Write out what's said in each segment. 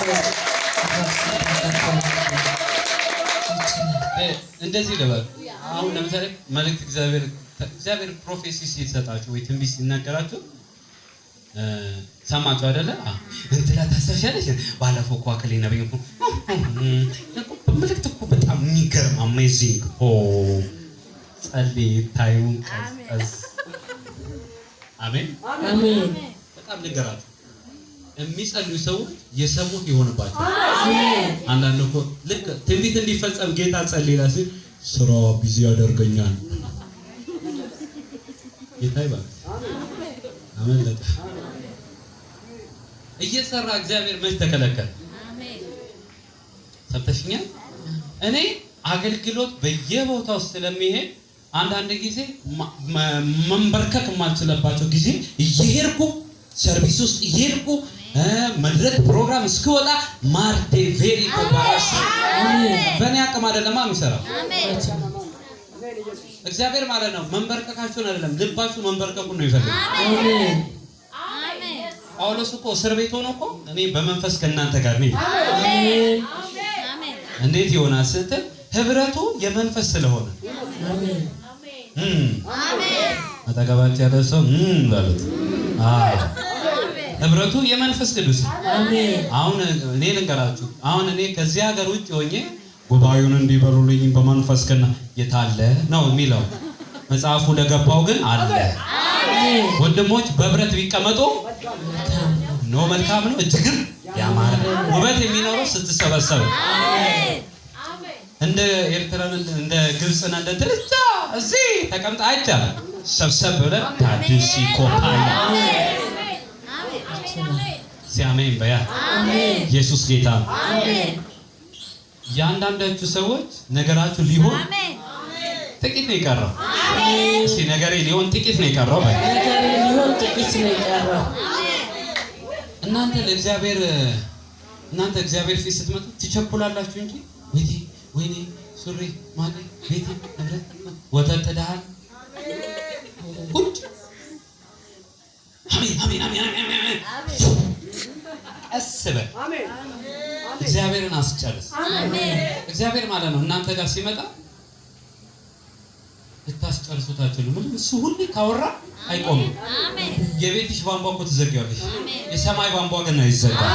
ይችላል። እንደዚህ ልበል። አሁን ለምሳሌ መልእክት እግዚአብሔር prophecy ሲሰጣችሁ ወይ ትንቢት ሲናገራችሁ ሰማችሁ አይደለ? እንትና ታስታውሻለሽ? ባለፈው እኮ አከሌ ነብይ እኮ መልእክት እኮ በጣም የሚገርም amazing። ኦ ጸልይ፣ ታዩን ቀዝቀዝ። አሜን። አሜን። በጣም ልንገራችሁ፣ የሚጸልዩ ሰዎች የሰሙት ይሆንባቸው። አንዳንድ እኮ ልክ ትንቢት እንዲፈጸም ጌታ ጸልይ ይላል ሲል ስራ busy ያደርገኛል። ጌታ ይባርክ። አመለጠ። እየሰራ እግዚአብሔር መች ተከለከለ? ሰምተሽኛል? እኔ አገልግሎት በየቦታው ስለሚሄድ አንዳንድ ጊዜ መንበርከክ የማልችልባቸው ጊዜ እየሄድኩ service ውስጥ እየሄድኩ መድረክ ፕሮግራም እስክወጣ ማርቴ ቬሪ ኮባራስ። በእኔ አቅም አይደለማ የሚሰራው እግዚአብሔር ማለት ነው። መንበርከካችሁን አይደለም፣ ልባችሁ መንበርከኩን ነው ይፈልግ። አሜን። ጳውሎስ እኮ እስር ቤት ሆኖ እኮ እኔ በመንፈስ ከእናንተ ጋር ነኝ። አሜን። እንዴት ይሆናል ስትል ህብረቱ የመንፈስ ስለሆነ። አሜን። አጠገባቸው ያለ ሰው በሉት። አዎ፣ ህብረቱ የመንፈስ ቅዱስ። አሜን። አሁን እኔ ልንገራችሁ፣ አሁን እኔ ከዚህ ሀገር ውጭ ሆኜ ጉባኤውን እንዲበሉልኝ በመንፈስ ከና የታለ ነው የሚለው መጽሐፉ። ለገባው ግን አለ። አሜን። ወንድሞች በህብረት ቢቀመጡ መልካም ነው። ነው፣ መልካም ነው፣ እጅግም ያማረ ውበት የሚኖረው ስትሰበሰብ እንደ ኤርትራን እንደ ግብፅና እንደ እንትን እዛ እዚህ ተቀምጠ አይቻልም። ሰብሰብ ብለን ታድሲ ኮፓያ። ይችላል። ሲያሜን በያ። አሜን። ኢየሱስ ጌታ ነው። አሜን። እያንዳንዳችሁ ሰዎች ነገራችሁ ሊሆን ጥቂት ነው የቀረው። እስኪ ነገሬ ሊሆን ጥቂት ነው የቀረው በይ። ነገሬ ሊሆን ጥቂት ነው የቀረው። እናንተ ለእግዚአብሔር እናንተ እግዚአብሔር ፊት ስትመጡ ትቸኩላላችሁ እንጂ ወይኔ ወይኔ ሱሪ ማቄ ቤቴ ንብረት ወተት ጥደሃል ቁጭ። አሜን አሜን አሜን አሜን አሜን። ቀስ በል፣ እግዚአብሔርን አስጨርስ። እግዚአብሔር ማለት ነው እናንተ ጋር ሲመጣ ልታስጨርሱት አትችሉም። ምንም እሱ ሁሌ ካወራ አይቆምም። የቤትሽ ቧንቧ እኮ ትዘጊዋለሽ፣ የሰማይ ቧንቧ ግን አይዘጋም።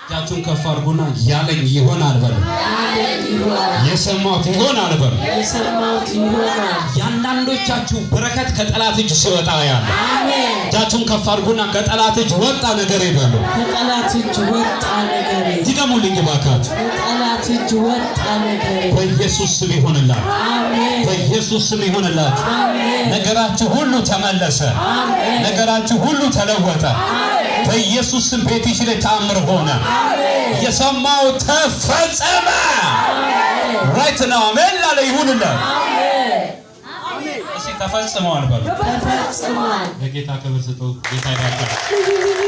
እጃችሁን ከፍ አድርጉና ያለኝ ይሆናል በሉ። ያለኝ ይሆናል። የሰማሁት ይሆናል በሉ። የሰማሁት ይሆናል። ያንዳንዶቻችሁ በረከት ከጠላት እጅ ሲወጣ ያለ አሜን። እጃችሁን ከፍ አድርጉና ከጠላት እጅ ወጣ ነገር ይበሉ። ከጠላት እጅ ወጣ ነገሬ። ድገሙልኝ እባካችሁ። ከጠላት እጅ ወጣ ነገሬ። በኢየሱስ ስም ይሆንላችሁ። አሜን። በኢየሱስ ስም ይሆንላችሁ። አሜን። ነገራችሁ ሁሉ ተመለሰ። አሜን። ነገራችሁ ሁሉ ተለወጠ። በኢየሱስ ስም ቤትሽ ላይ ተአምር ሆነ። የሰማው ተፈጸመ። Right now አሜን ላለ ይሁንለት። አሜን። እሺ ተፈጽመዋል በሉ። ተፈጽሟል። ለጌታ ክብር ስጡ። ጌታ ይባርካችሁ።